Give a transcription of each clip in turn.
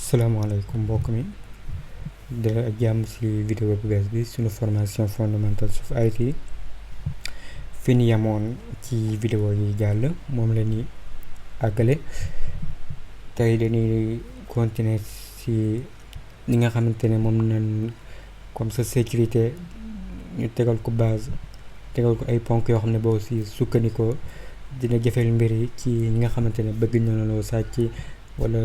salaamaaleykum mbokk mi de ak jàmm ci vidéo bu bees bi sunu formation fondamentals of IT fi ñu yemoon ci vidéo yi jàll moom la ñuy àggale tey dañuy continuer ci li nga xamante ne moom nañ comme sa sécurité ñu tegal ko base tegal ko ay ponk yoo xam ne boo ci sukkandikoo dina jëfeel mbir yi ci ñi nga xamante ne bëgg nañoo sàcc wala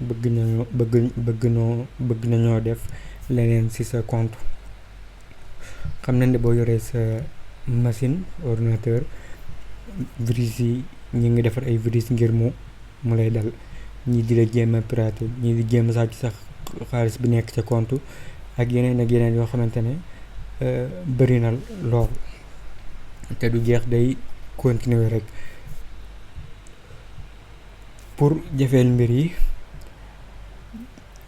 bëgg nañoo def leneen ci sa compte. xam nañ ne boo yoree sa machine ordinateur virus yi ñi ngi defar ay virus ngir mu lay dal, ñii di la jéem a pirater, ñii di jéem a sàcc sax xaalis bi nekk ca compte ak yeneen yoo xamante ne bëri na lool te du jeex, day continuer rek. pour jafeel mbir yi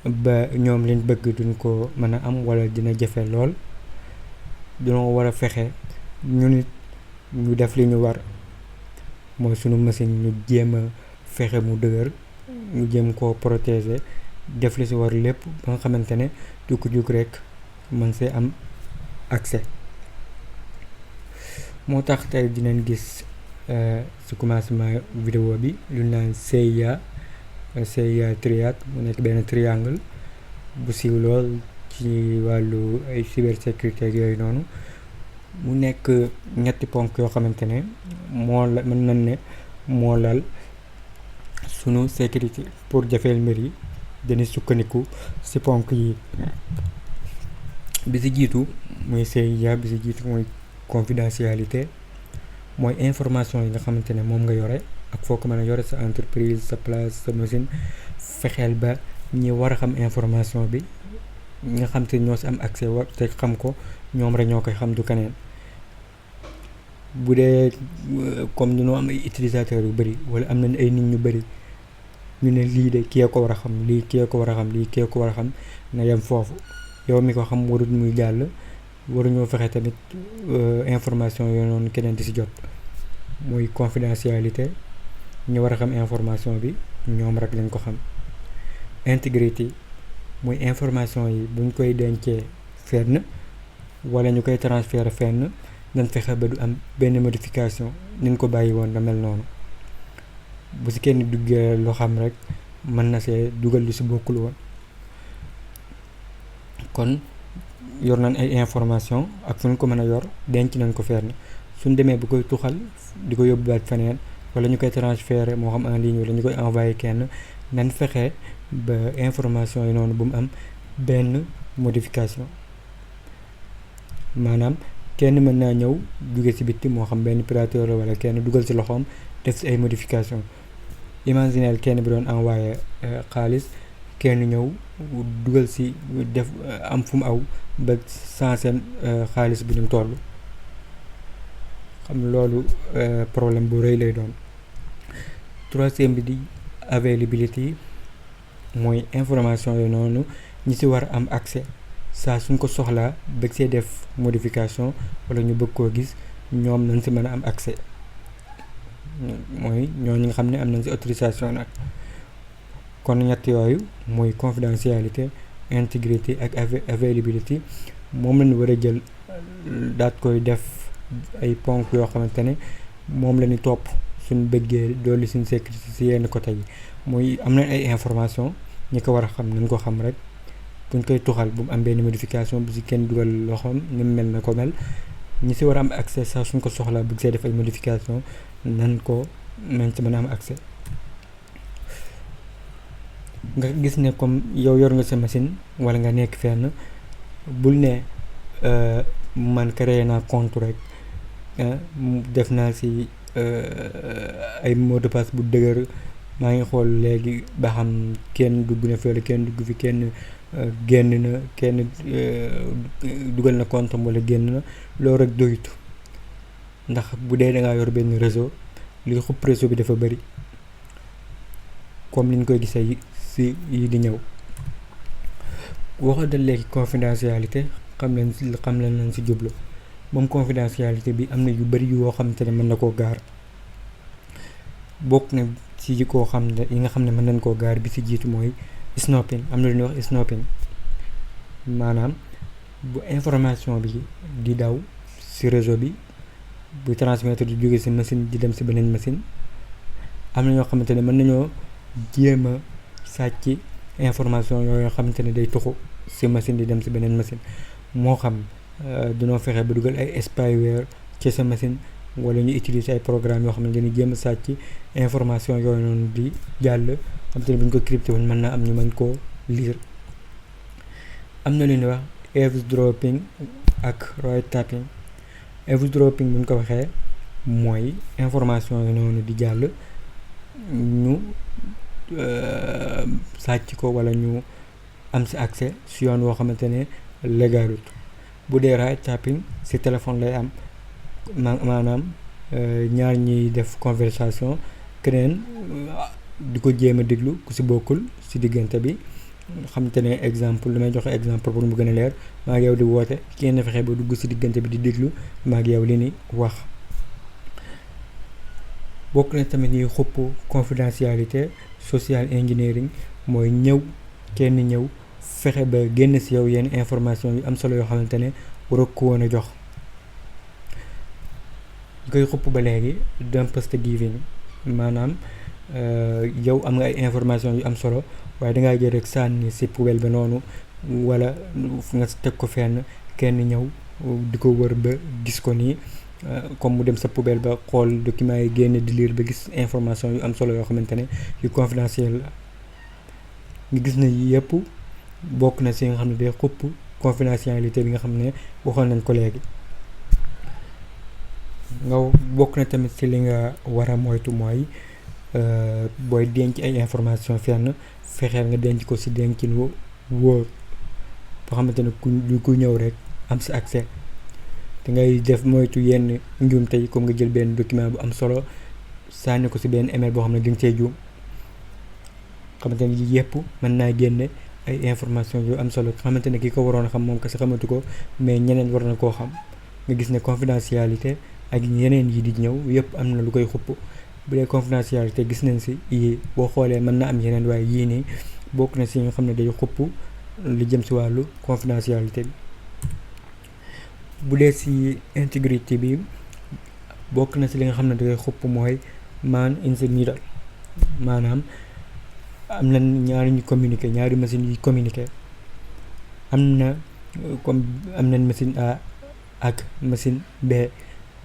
ba ñoom liñ bëgg duñ ko mën a am wala dina jafe lool, dañoo war a fexe ñu nit ñu def li ñu war, mooy sunu machine ñu jéem a fexe mu dëgër, ñu jéem koo protéger, def li si war lépp ba nga xamante ne du ko jug rek mën see am accès. moo tax tey dinañ gis ci commencement vidéo bi lu naan CIA triade, mu nekk benn triangle bu siiw lool ci wàllu ay cybersécurité ak yooyu noonu. mu nekk ñetti ponk yoo xamante ne mën nañ ne moo lal sunu sécurité. pour jafeel mbir yi dañuy sukkandiku ci ponk yi. bi ci jiitu mooy CIA, bi ci jiitu mooy confidentialité, mooy information yi nga xamante ne moom nga yore ak foo ko mën a yore, sa entreprise, sa place, sa machine. fexeel ba ñi war a xam information bi, ñi nga xam te ñoo ci am accès war te xam ko, ñoom rek ñoo koy xam, du keneen. bu dee comme ñu noo am ay utilisateurs yu bëri wala am nañ ay nit ñu bëri, ñu ne lii de kii ko war a xam, lii kii ko war a xam, lii kii ko war a xam, na yem foofu. yow mi ko xam warul muy jàll, waruñoo fexe tamit information yooyu noonu keneen di ci jot. muy confidentialité, ñu war a xam information bi ñoom rek lañ ko xam. intégrité muy information yi buñ koy dencee fenn wala ñu koy transférer fenn, nañ fexe ba du am benn modification, niñ ko bàyyi woon la mel noonu. bu ci kenn duggee loo xam rek mën na see dugal lu ci bokkul woon. kon yor nañ ay information ak fu ñu ko mën a yor, denc nañ ko fenn. suñ demee bu koy tuxal di ko yóbbuwaat feneen wala ñu koy transférer moo xam en ligne wala ñu koy envoyer kenn, nañ fexe ba information yi noonu bu mu am benn modification. maanaam kenn mën naa ñëw jóge ci bitti, moo xam benn pirateur la wala kenn dugal ci loxoom def ci ay modification. imagineel kenn bi doon envoyer xaalis, kenn ñëw dugal ci def am fu mu aw ba seen xaalis bi ñu toll. xam loolu problème bu rëy lay doon. troisième bi di availability, mooy information yooyu noonu ñi ci war am accès saa suñ ko soxlaa bëgg see def modification wala ñu bëgg koo gis, ñoom nañ ci mën a am accès. mooy ñooñu nga xam ne am nañ ci autorisation nag. kon ñett yooyu mooy confidentialité, intégrité ak availability, moom lañu war a jël daat koy def ay ponk yoo xamante ne moom la ñu topp suñ bëggee dolli suñ sécurité ci yenn côté yi. muy am nañ ay information, ñi ko war a xam nañ ko xam rek, buñ koy tuxal bu mu am benn modification, bu ci kenn dugal loxoom, ni mu mel na ko mel. ñi ci war a am accès sax suñ ko soxlaa bëgg see def ay modification, nañ ci mën a am accès. nga gis ne comme yow yor nga sa machine wala nga nekk fenn, bul ne man créé naa compte rek, def naa ci ay mot de passe bu dëgër, maa ngi xool léegi ba xam kenn dugg na fi wala kenn dugg fi, kenn génn na, kenn dugal na compte am wala génn na. loolu rek doyut, ndax bu dee da ngaa yor benn réseau, li xupp réseau bi dafa bëri comme liñ koy gisee ci yi di ñëw. waxoon na léegi confidentialité, xam nañ ci jublu. moom confidentialité bi am na yu bëri yoo xamante ne mën na koo gaar. bokk na ci yi nga xam ne mën nañ koo gaar, bi ci jiitu mooy snooping, am na lu ñuy wax snooping, maanaam bu information bi di daw ci réseau bi bu transmettre di jóge ci machine di dem ci beneen machine, am na ñoo xamante ne mën nañoo jéem a sàcc information yooyu xamante ne day tuxu ci machine di dem ci beneen machine, moo xam dañoo fexe ba dugal ay spyware ci sa machine wala ñu utiliser ay programme yoo xam ne dañuy jéem a sàcc information yooyu noonu di jàll, xamante ne bu ñu ko crypté woon mën naa am ñu mën koo lire. am na lu ñuy wax eavesdropping ak wiretapping. Eavesdropping bu ñu ko waxee mooy information yi noonu di jàll ñu sàcc ko wala ñu am ci accès ci yoon woo xamante ne légalut. bu dee wiretapping ci téléphone lay am, maanaam ñaar ñiy def conversation keneen di ko jéem a déglu ku ci bokkul ci diggante bi, xamante ne exemple li may joxe exemple pour mu gën a leer, maa ngi yow di woote kenn fexe ba dugg ci diggante bi di déglu maa ngi yow li ni wax. bokk na tamit ñuy xupp confidentialité social engineering, mooy kenn ñëw fexe ba génn ci yow yenn information yu am solo yoo xamante ne waroo ko woon a jox. koy xupp ba léegi dumpster diving, maanaam yow am nga ay information yu am solo waaye dangaa jël rek sànni ci poubelle ba noonu wala nga teg ko fenn kenn ñëw di ko wër ba gis ko nii, comme mu dem sa poubelle ba xool document yi génn di lire ba gis information yu am solo yoo xamante ne yu confidentiel la. nga gis ne yëpp bokk na ci nga xam ne day xupp confidentialité bi nga xam ne waxoon nañ ko léegi. nga bokk na tamit ci li nga war a moytu mooy booy denc ay information fenn fexeel nga denc ko ci dencin wu wóor boo xamante ne ku ñëw rek am ci accès. te ngay def moytu yenn njuumte yi comme nga jël benn document bu am solo sànni ko ci benn email boo xam ne dinga cee juum, xamante ne yëpp mën naa génne ay information yu am solo xamante ne ki ko waroon a xam moom kese xamatu ko mais ñeneen war na koo xam. nga gis ne confidentialité ak yeneen yi di ñëw yëpp am na lu koy xupp. bu dee confidentialité gis nañ ci yii boo xoolee mën na am yeneen waaye yii nii bokk na ci nga xam ne day xupp lu jëm ci wàllu confidentialité bi. bu dee ci intégrité bi bokk na ci li nga xam ne dangay xupp mooy man in the middle, maanaam am na ñaari ñu communiquer, ñaari machine yi communiquer, am nañ machine A ak machine B,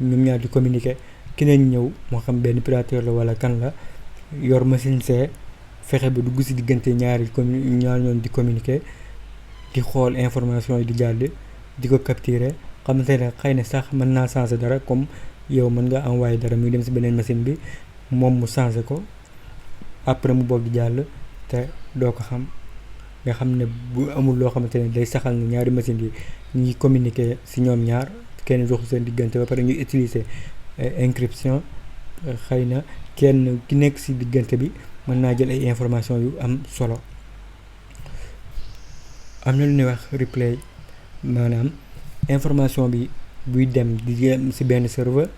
ñoom ñaar di communiquer, keneen ñëw moo xam benn opérateur la wala kan la yor machine C fexe ba dugg ci diggante ñaar ñoon di communiquer di xool information yi di jàll di ko capturer, xamante ne xëy na sax mën naa changer dara, comme yow mën nga envoyer dara muy dem ci beneen machine bi moom mu changer ko après mu boog di jàll te doo ko xam. nga xam ne bu amul loo xamante ne day saxal ne ñaari machine yi ñuy communiquer ci ñoom ñaar kenn doxu seen diggante ba pare ñuy utiliser encryption, xëy na kenn ki nekk ci diggante bi mën naa jël ay information yu am solo. am na lu ñuy wax replay, maanaam information bi buy dem di dem ci benn serveur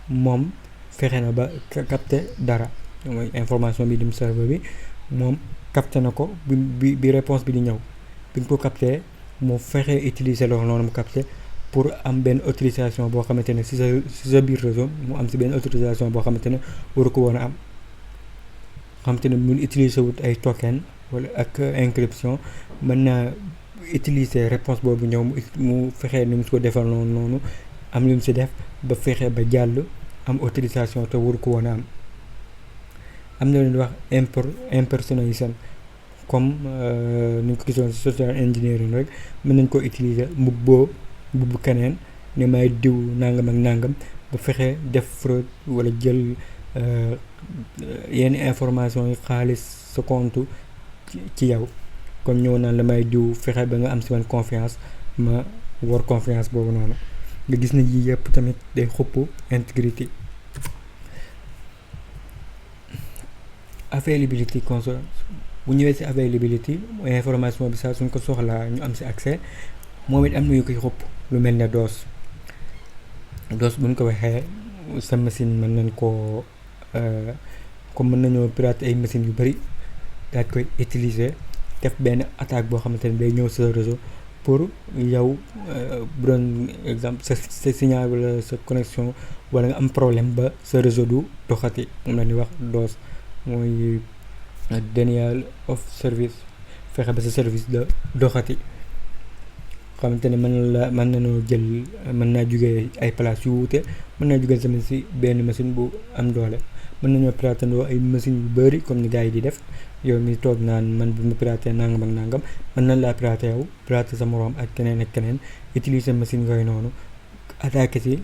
moom fexe na ba capter dara, mooy information bi dem serveur bi moom capter na ko bi réponse bi di ñëw bi nga ko capter mu fexe utiliser loolu noonu mu capter pour am benn autorisation boo xamante ne ci sa biir réseau mu am ci benn autorisation boo xamante ne waru ko woon a am, xamante ne mun utiliser wut ay token wala ak encryption mën naa utiliser réponse boobu ñëw mu fexe ni mu ko defal noonu am lu mu ci def ba fexe ba jàll am autorisation te waru ko woon a am. am na lu ñuy wax impersonation, comme ni ñu ko gisoon ci social engineering rek mën nañ koo utiliser mbubb keneen ne may diw nangam ak nangam ba fexe def fraude wala jël yenn information yi xaalis sa compte ci yow, kon ñëw naan la may diw fexe ba nga am ci man confiance ma war confiance boobu noonu. nga gis ne yii yëpp tamit day xupp intégrité. availability concerns, bu ñëwee ci availability mooy information bi saa suñ ko soxlaa ñu am ci accès, moom it am na yu koy xupp lu mel ne DOS buñ ko waxee sa machine mën nañ koo comme mën nañoo pirater ay machines yu bari daal koy utiliser def benn attaque boo xamante ne day ñëw sa réseau pour yow bu doon exemple sa signal wala sa connexion wala nga am problème ba sa réseau du doxati moom la ñuy wax DOS mooy denial of service, fexe ba sa service da doxati xamante ne mën nañoo jël mën naa jugee ay place yu wuute mën naa jugee tamit si benn machine bu am doole mën nañoo piratandoo ay machine yu bëri comme ni gars yi di def yow mi toog naan man bu ma piraté nangam ak nangam mën nañ laa piraté yow piraté sa moroom ak keneen utiliser machine yooyu noonu attaqué si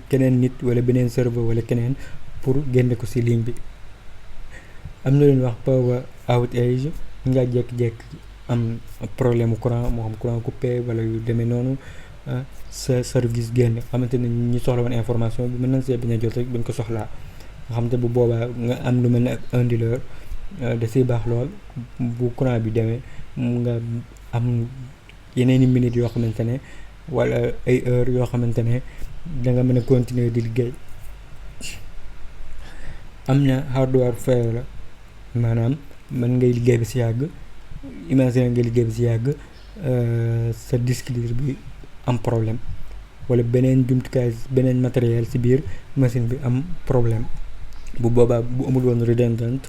keneen nit wala beneen serveur wala keneen pour génne ko si ligne bi. am na lu ñuy wax power outage nga jékki-jékki am problème mu courant moo xam courant coupé wala yu demee noonu sa service génn xamante ne ñi soxla woon information bi mën nañ see bañ a jot rek bañ ko soxlaa nga xamante bu boobaa nga am lu mel ne ak un dealer da siy baax lool bu courant bi demee nga am yeneen i minutes yoo xamante ne wala ay heures yoo xamante ne da nga mën a continuer di liggéey. am na hardware failure maanaam mën ngay liggéey bi si yàgg imagine nga liggéey bi si yàgg sa disque dur bi am problème wala beneen jumtukaay beneen matériel si biir machine bi am problème bu boobaa bu amul woon redundant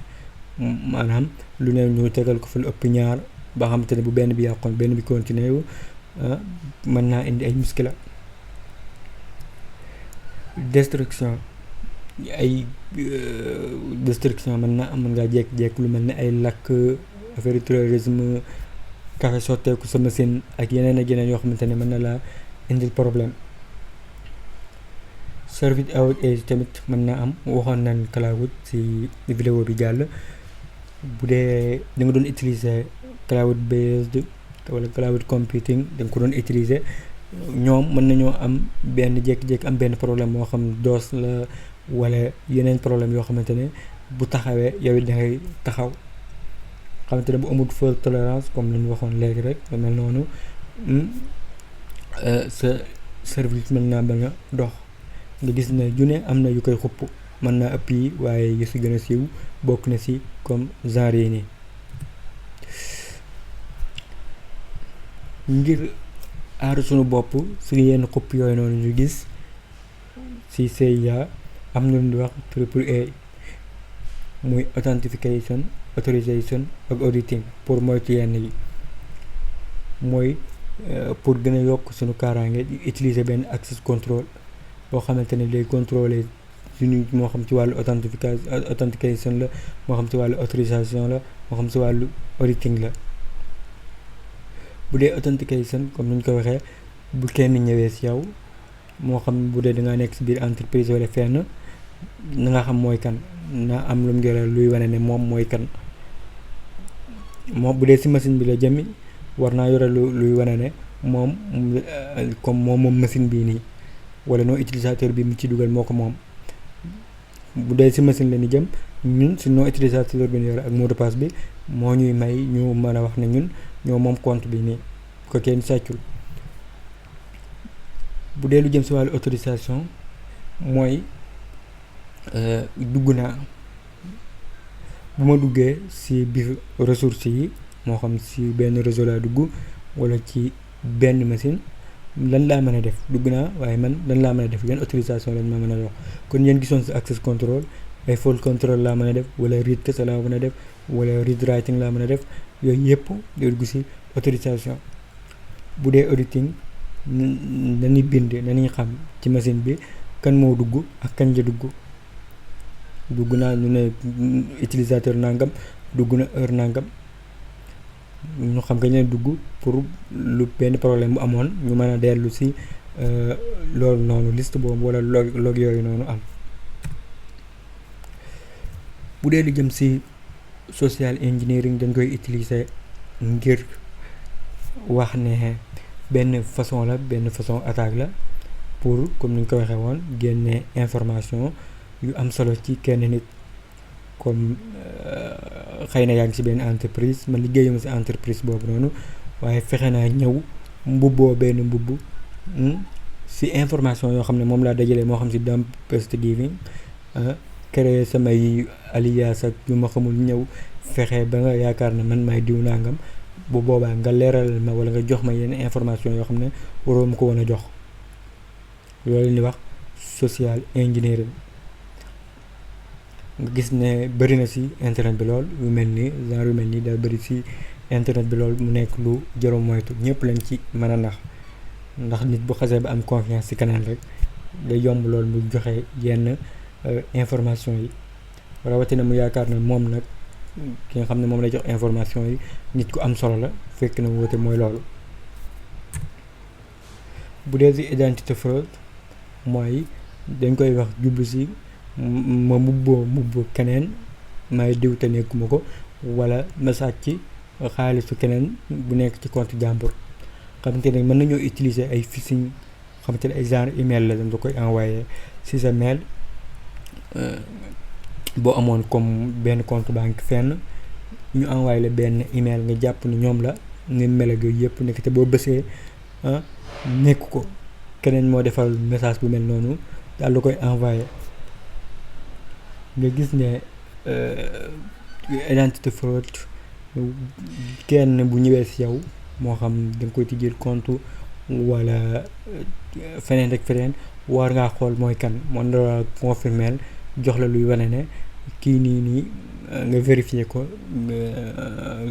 maanaam lu ne ñu tegal ko fa lu ëpp ñaar ba xamante ne bu benn bi yàqoon benn bi continuer wu mën naa indi ay muskila. destruction mën naa am mën ngaa jékki-jékki lu mel ne ay lakk affaire terrorisme café sotteeku sa machine ak yeneen yoo xamante ne mën na laa indil problème. service outage tamit mën naa am waxoon nañ cloud ci vidéo bi jàll bu dee da nga doon utiliser cloud based wala cloud computing da nga ko doon utiliser ñoom mën nañoo am benn jékki-jékki am benn problème moo xam DOS la wala yeneen problème yoo xamante ne bu taxawee yow it da ngay taxaw xamante ne bu amul fault tolérance comme lañu waxoon léegi rek lu mel noonu sa service mën naa bañ a dox. nga gis ne june am na yu koy xupp mën naa ëpp yi waaye yu si gën a siiw bokk na si comme genre yi nii. ngir aar sunu bopp suñu yenn xupp yooyu noonu ñu gis si CIA am na lu ñuy wax AAA muy authentication authorization ak auditing pour moytu yenn yi mooy pour gën a yokk suñu kaaraange di utiliser benn access control boo xamante ne day contrôler suñu moo xam ci wàllu authentication la moo xam ci wàllu autorisation la moo xam ci wàllu auditing la. bu dee authentication comme ni ñu ko waxee bu kenn ñëwee si yow moo xam bu dee dangaa nekk si biir entreprise wala fenn na nga xam mooy kan na am lu mu yore luy wane ne moom mooy kan moom bu dee si machine bi la jëmi war naa yore luy wane ne moom comme moom machine bii nii wala non utilisateur bi mu ci dugal moo ko moom. bu dee si machine la ni jëm ñun si non utilisateur bi ñu yore ak mot de passe bi moo ñuy may ñu mën a wax ne ñun ñoo moom compte bi nii ko kenn sàccul. bu dee lu jëm si wàllu autorisation mooy dugg naa bu ma duggee si biir ressources yi moo xam si benn réseau laa dugg wala ci benn machine lan laa mën a def dugg naa waaye man lan laa mën a def yan autorisation lañ ma mën a wax kon yéen gisoon si access control ay fault control laa mën a def wala read kese laa mën a def wala read writing laa mën a def yooyu yëpp day dugg si autorisation. bu dee auditing nañuy bind nañuy xam ci machine bi kan moo dugg ak kañ la dugg naa ñu ne utilisateur nangam dugg na heure nangam ñu xam kañ la dugg pour lu benn problème bu amoon ñu mën a dellu si loolu noonu liste boobu wala log yooyu noonu am. bu dee lu jëm si social engineering dañ koy utiliser ngir wax ne benn façon attaque la pour comme ni ñu ko waxee woon génne information yu am solo ci kenn nit comme xëy na yaa ngi ci benn entreprise man liggéeyuma ci entreprise boobu noonu waaye fexe naa ñëw mbubboo benn mbubb ci information yoo xam ne moom laa dajalee moo xam ci dumpster diving créer samay alias ak yu ma xamul ñëw fexe ba nga yaakaar ne man maay diw nangam bu boobaa nga leeralal ma wala nga jox ma yenn information yoo xam ne waroo ma ko woon a jox loolu ñuy wax social engineering. nga gis ne bëri na ci internet bi lool yu mel nii genre yu mel nii daa bëri ci internet bi lool mu nekk lu jërom moytu ñëpp lañ ci mën a nax ndax nit bu xasee ba am confiance ci keneen rek day yomb lool mu joxe yenn information yi rawatina mu yaakaar ne moom nag ki nga xam ne moom lay jox information yi nit ku am solo la fekk na woote mooy loolu. bu dee ci identité fraude mooy dañ koy wax jublu ci ma mbubboo keneen may diw te nekkuma ko wala ma sàcc xaalisu keneen bu nekk ci compte jàmbur xamante ne mën nañoo utiliser ay phishing xamante ne ay genre email la dañ da koy envoyé ci sa mail boo amoon comme benn compte banque fenn ñu envoyé la benn email nga jàpp ni ñoom la nga mel ak yooyu yëpp nekk te boo bësee nekk ko keneen moo defal message bu mel noonu daal la koy envoyé nga gis ne identité fraude kenn bu ñëwee ci yow moo xam da nga koy tijjil compte wala feneen rek feneen war ngaa xool mooy kan mën na confirmer jox la luy wane ne kii nii nga vérifier ko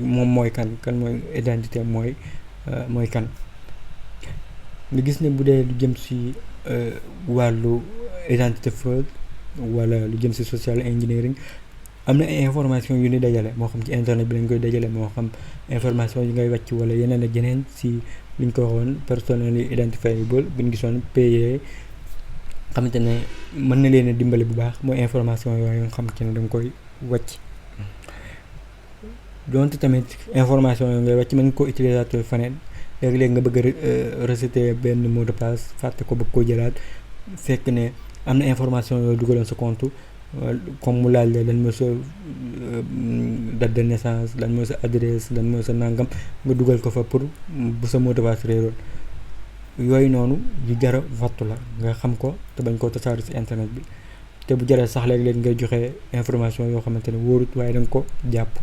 moom mooy kan mooy identité mooy kan. nga gis ne bu dee lu jëm ci wàllu identité fraude wala lu jëm ci social engineering am na ay information yu ni dajale moo xam ci internet bi lañ koy dajale moo xam information yi ngay wàcc wala yeneen ak yeneen ci liñ ko waxoon personally identifiable bu ñu gisoon PII xamante ne mën na leen a dimbali bu baax mooy information yooyu nga xamante ne danga koy wàcc donte tamit information yooyu ngay wàcc mën nga ko utilisateur faneen léegi-léegi nga bëgg a resetter benn mot de passe fàtte ko bëgg koo jëlaat fekk ne am na information yooyu dugaloon sa compte comme mu laaj la lan mooy sa date de naissance lan mooy sa adresse lan mooy sa nangam nga dugal ko fa pour bu sa mot de passe réeroon yooyu noonu yu jara wattu la nga xam ko te bañ koo tasaare ci internet bi te bu jaree sax léeg-léeg ngay joxe information yoo xamante ne wóorut waaye danga ko jàpp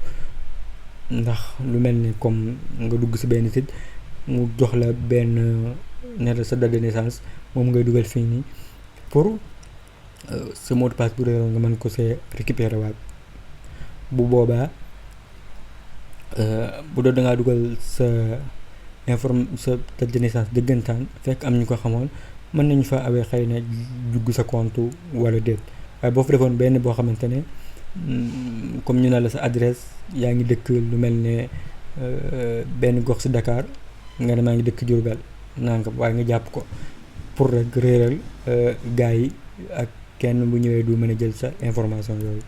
ndax lu mel ni comme nga dugg ci benn site mu jox la benn ne la sa date de naissance moom ngay dugal fii nii pour sa mot de passe bu réeroon nga mën ko see récupérer waat bu boobaa bu doon dangaa dugal sa date de naissance dëggantaan fekk am ñu ko xamoon mën nañu fa awee xëy na dugg sa compte wala déet waaye boo fa defoon benn boo xamante ne comme ñu ne la sa adresse yaa ngi dëkk lu mel ne benn gox ci Dakar nga ne maa ngi dëkk Diourbel nangam waaye nga jàpp ko pour rek réeral gars yi ak kenn bu ñëwee du mën a jël sa information yooyu.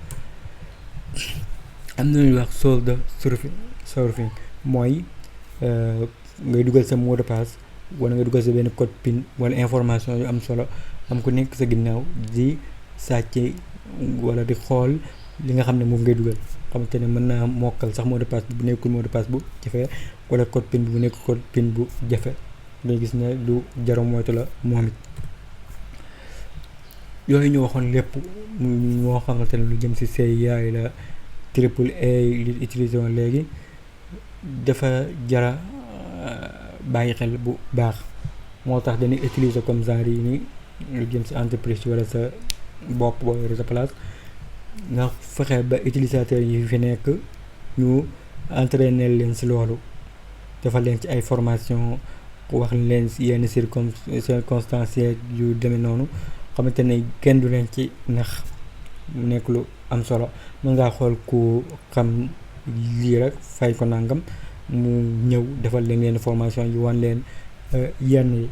am na lu ñuy wax solde surfing mooy ngay dugal sa mot de passe wala nga dugal sa benn code PIN wala information yu am solo am ku nekk sa ginnaaw di sàcce wala di xool li nga xam ne moom ngay dugal xamante ne mën naa mokkal sax mot de passe bu nekkul mot de passe bu jafe wala code PIN bu nekk code PIN bu jafe nga gis ne lu jarom moytu la moom it. yooyu ñu waxoon lépp moo xamante ne lu jëm ci CIA la AAA li utilisé woon léegi dafa jara bàyyi xel bu baax moo tax dañuy utiliser comme genre yi nii lu jëm ci entreprise wala sa bopp boo yore sa place nga fexe ba utilisateur yi fi nekk ñu entraîner leen ci loolu defal leen ci ay formation wax leen ci yenn circonstances yu demee noonu xamante ne kenn du leen ci nax mu nekk lu am solo mën ngaa xool ku xam lii rek fay ko nangam mu ñëw defal leen yenn formation yi wan leen yenn yi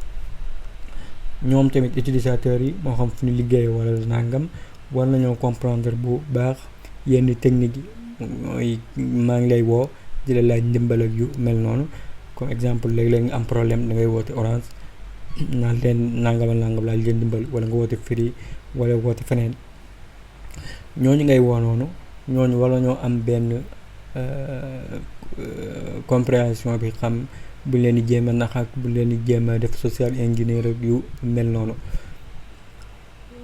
ñoom tamit utilisateurs yi moo xam fu ñu liggéey wala nangam war nañoo comprendre bu baax yenn technique yi mooy maa ngi lay woo di la laaj ndimbal ak yu mel noonu comme exemple léeg-léeg nga am problème da ngay woote Orange naan leen nangam laaj leen ndimbal wala nga woote Free wala woote feneen ñooñu ngay woo noonu ñooñu wala ñoo am benn compréhension bi xam bu leen di jéem a nax ak bu leen di jéem a def social engineer yu mel noonu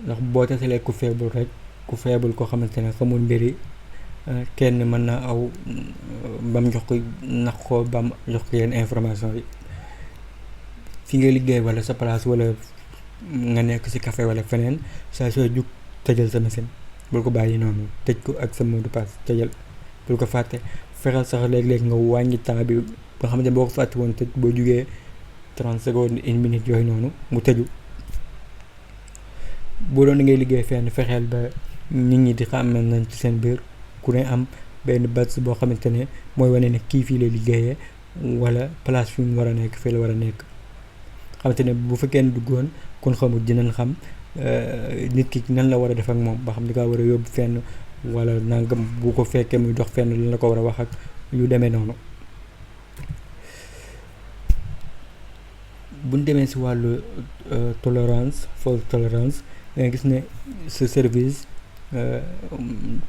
ndax boo tasalee ku feebul rek ku faible koo xamante ne xamul mbiri kenn mën na aw bam jox ko nax ko bam jox ko yenn information yi fi nga liggéey wala sa place wala nga nekk ci café wala feneen saa soo jug tëjal sa machine bul ko bàyyi noonu tëj ko ak sa mot de passe tëjal bul ko fàtte fexeel sax léeg-léeg nga wàññi temps bi nga xamante ne boo ko fàtte woon tëj boo jugee 30 secondes 1 minute yooyu noonu mu tëju bu doon ngay liggéey fenn fexeel ba nit ñi di xam nañ ci seen biir ku ne am benn badge boo xamante ne mooy wane ne kii fii la liggéeyee wala place fi mu war a nekk fii la war a nekk xamante ne bu fa kenn duggoon kon xamul dinañ xam nit ki nan la war a def ak moom ba xam ni kaa war a yóbbu fenn wala nangam bu ko fekkee muy dox fenn lan la ko war a wax ak yu demee noonu. buñ demee si wàllu tolérance faute tolérance da nga gis ne sa service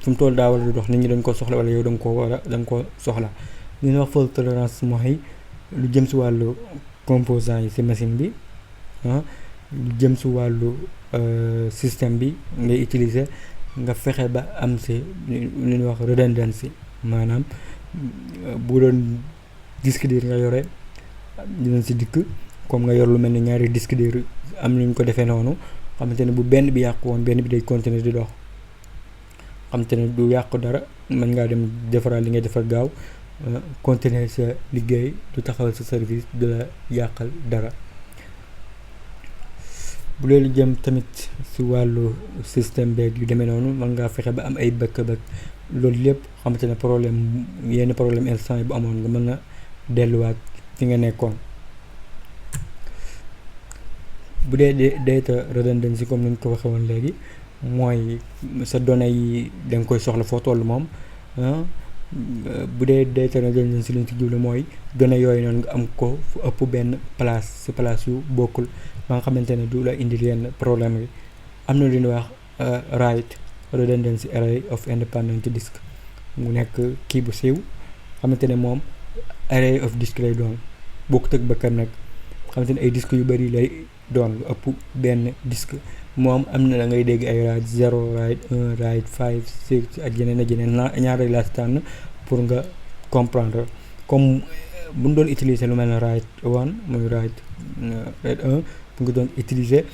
fu mu toll daa war a dox nit ñi dañ ko soxla wala yow da nga ko soxla li ñuy wax faute tolérance mooy lu jëm si wàllu composant yi si machine bi lu jëm si wàllu système bi ngay utiliser nga fexe ba am si li ñuy wax redundancy maanaam bu doon disque dur nga yore dinañ si dikk comme nga yor lu mel ni ñaari disque dur am nañu ko defee noonu xamante ne bu benn bi yàqu woon benn bi day continuer di dox xamante ne du yàqu dara mën ngaa dem defaraat li ngay defar gaaw continuer sa liggéey du taxawal sa service du la yàqal dara. bu loolu jëm tamit si wàllu système beeg yu demee noonu mën ngaa fexe ba am ay bëkk-bëkk loolu lépp xamante ne problème yenn problème instant yi bu amoon nga mën a delluwaat fi nga nekkoon. bu dee data redundancy comme ni ñu ko waxee woon léegi mooy sa données yi da nga koy soxla foo toll moom bu dee data redundancy li ñu ci jublu mooy données yooyu noonu nga am ko fu ëpp benn place si place yu bokkul ba nga xamante ne du la indil yenn problème yi am na lu ñuy wax write redundancy array of independent disk mu nekk kii bu siiw xamante ne moom array of disk lay doon bokkut ak bëkkam nag xamante ne ay disque yu bari lay doon lu ëpp benn disque moom am na la ngay dégg ay write 0 write 1 write 5 6 ak yeneen ak yeneen ñaar rek laa si tànn pour nga comprendre comme bu ñu doon utiliser lu mel ne write 1 muy write 1 bu nga doon utiliser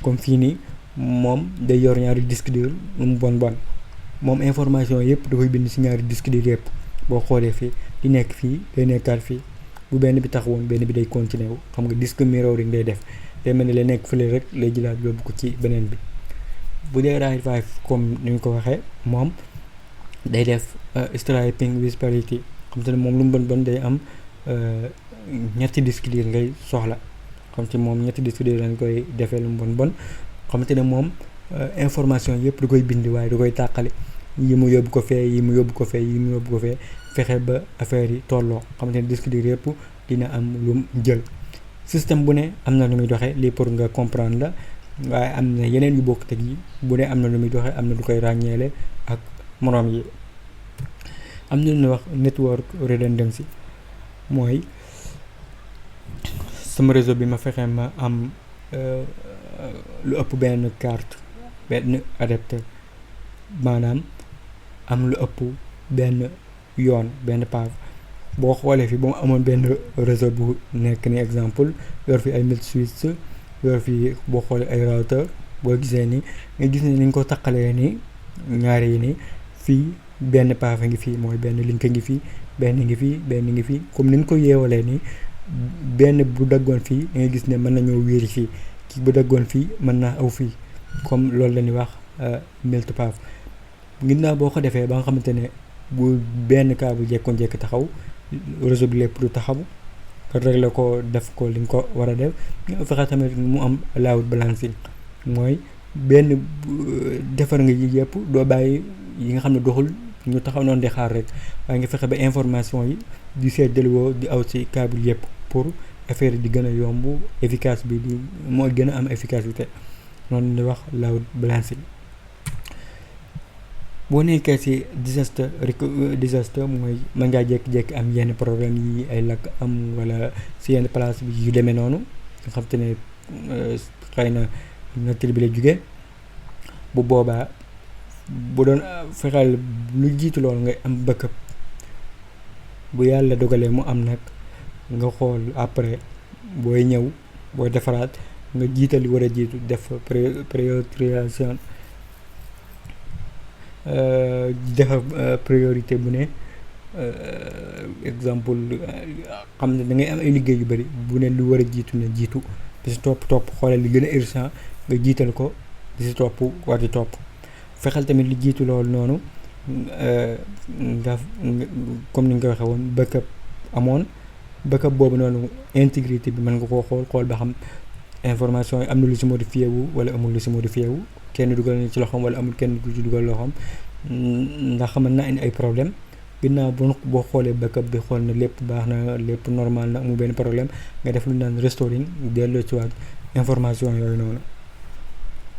comme fii nii moom day yor ñaari disque dur mu bon moom information yëpp da koy bind si ñaari disque dur yëpp boo xoolee fii di nekk fii day nekkaat fii bu benn bi taxawoon benn bi day continuer wu xam nga disque mirroring day def day mel ni lay nekk fële rek lay jëlaat yóbbu ko ci beneen bi. bu dee write 5 comme ni ñu ko waxee moom day def stripping with parity xam te ne moom lu mu bon day am ñetti disque dur ngay soxla xam te moom ñetti disque dur lañ koy defee lu mu bon xam te ne moom information yëpp da koy bind waaye da koy tàqale yi mu yóbbu ko fee yi mu yóbbu ko fee yi mu yóbbu ko fee fexe ba affaire yi tolloo xamante ne disque dur yëpp dina am lu jël. système bu ne am na lu muy doxee lii pour nga comprendre la waaye am na yeneen yu bokk teg yi bu ne am na lu muy doxee am na lu koy ràññeele ak moroom yi. am na lu ñuy wax network redundancy mooy sama réseau bi ma fexe ma am lu ëpp benn carte benn adapteur maanaam am lu ëpp benn yoon benn path boo xoolee fi ba mu amoon benn réseau bu nekk ni exemple yor fi ay multi-switch yor fi boo xoolee ay routeur boo gisee ni nga gis ne ni ñu ko taqalee ni ñaari yi ni fii benn path a ngi fii mooy benn link a ngi fii benn ngi fii benn ngi fii comme ni ñu ko yeewalee ni benn bu daggoon fii da nga gis ne mën nañoo wéeri fii kii bu daggoon fii mën naa aw fii comme loolu la ñuy wax multi-path ginnaaw boo ko defee ba nga xamante ne bu benn câble jekkoon jekk taxaw réseau bi lépp du taxaw régler ko def ko li nga ko war a def nga fexe tamit mu am load balancing mooy benn defar nga yi yëpp doo bàyyi yi nga xam ne doxul ñu taxaw noonu di xaar rek waaye nga fexe ba information yi di seddaliwoo di aw ci câble yëpp pour affaire di gën a yomb efficace bi di mooy gën a am efficacité noonu la wax load balancing. boo nekkee ci disaster mooy mën ngaa jékki-jékki am yenn problème yi ay lakk am wala ci yenn place bi yu demee noonu nga xam te ne xëy na nature bi la jóge bu boobaa bu doon fexeel lu jiitu loolu ngay am backup bu yàlla dogalee mu am nag nga xool après booy ñëw booy defaraat nga jiital li war a jiitu def priorisation def priorité bu ne exemple xam ne da ngay am ay liggéey yu bari bu ne lu war a jiitu ne jiitu di si topp xoolal li gën a urgent nga jiital ko di si topp war di topp fexeel tamit li jiitu loolu noonu nga comme ni nga ko waxee woon backup amoon backup boobu noonu intégrité bi mën nga koo xool ba xam information yi am na lu si modifié wu wala amul lu si modifié wu kenn dugal na ci loxoom wala amul kenn du ci dugal loxoom ndax mën na indi ay problème ginnaaw boo xoolee backup bi xool na lépp baax na lépp normal na amul benn problème nga def lu naan restoring delloo ci waat information yooyu noonu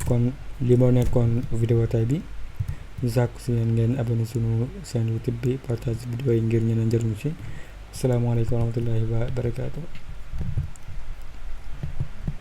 kon li moo nekkoon vidéo tay bi ñu sàkku si yéen ngeen abonné suñu chaîne YouTube bi partage vidéo yi ngir ñeneen njëriñu ci asalaamaaleykum wa rahmatullahi wa barakaatu